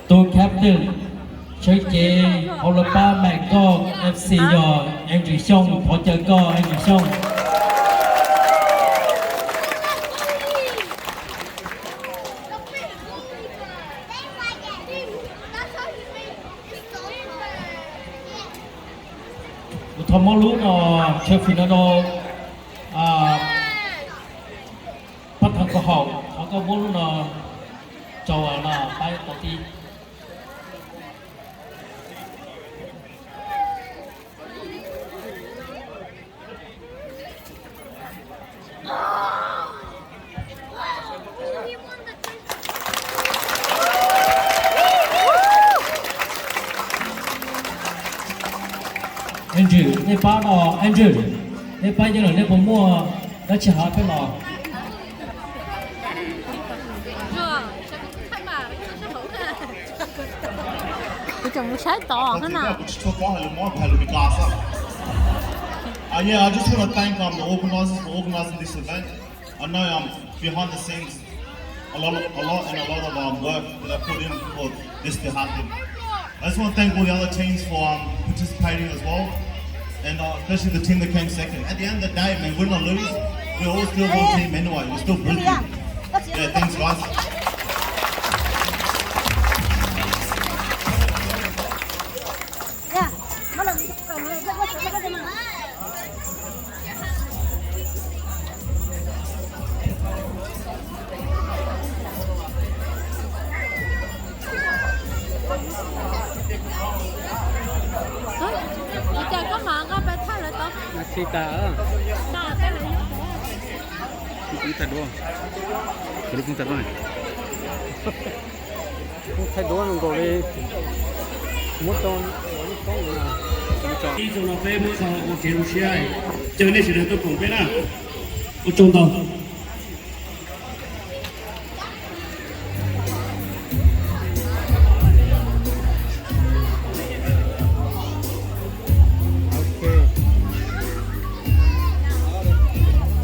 Tus captain, sawv cev hauv lawv pab Maam Koj F C yog Andrew Xyooj, thov caw koj Andrew Xyooj. Kuv thov muab lub no, trophy no rau pab thawj kav haum, thov koj muab lub no rau no pab tau tij. Andrew, nej pab no, Andrew, nej pab nyob lawm nej puas muaj dab tsi hais peb los? Kuv tseem mus saib tod na. Uh, yeah, I just want to thank um, the organizers for organizing this event. I know um, behind the scenes, a lot, of, a lot and a lot of um, work that I put in for this to happen. I just want to thank all the other teams for um, participating as well. And uh, especially the team that came second. At the end of the day, man, win or lose, we're all still one team anyway. We're still Brisbane. Yeah, thanks, guys. Ua cas koj mam nqa pais thaj lawv tod? Tsis tas. Peb lawv nyob tod. Phooj Thaij Duab. Peb lub Phooj Thaij Duab ne. Phooj Thaij Duab nkaus li muab tau ua ib koob no. Ib tsoom no peb muab tso ua kev zoo siab, caw nej sawv daws tuaj koom peb na. Ua tsaug ntau.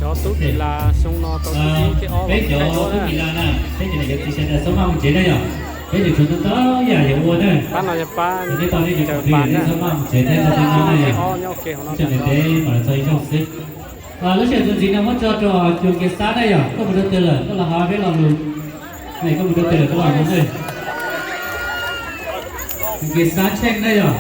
Cov tub kis las xyoo no tau tub ib thiab ob los Thaij Duab na. Peb cov tub kis las na, peb cov niam cov txiv sawv daws txhob maj mus tsev na yom. Peb cov tshuav tau ntau yam yuav ua na. Pab no yog pab, nej tau nej cov tub kis txhob maj mus tsev thiab tau tau nyob na yom. Ib tsoom niam tsev mam li txog ib zaug xwb. Lub sij hawm txuas ntxiv no muab tso rau Cuag Nkias Xab na yom, koj mus rau twg lawm, koj los hais peb lo lus. Koj mus rau twg lawm koj los mus na. Nkias Xab Tsheej na yom.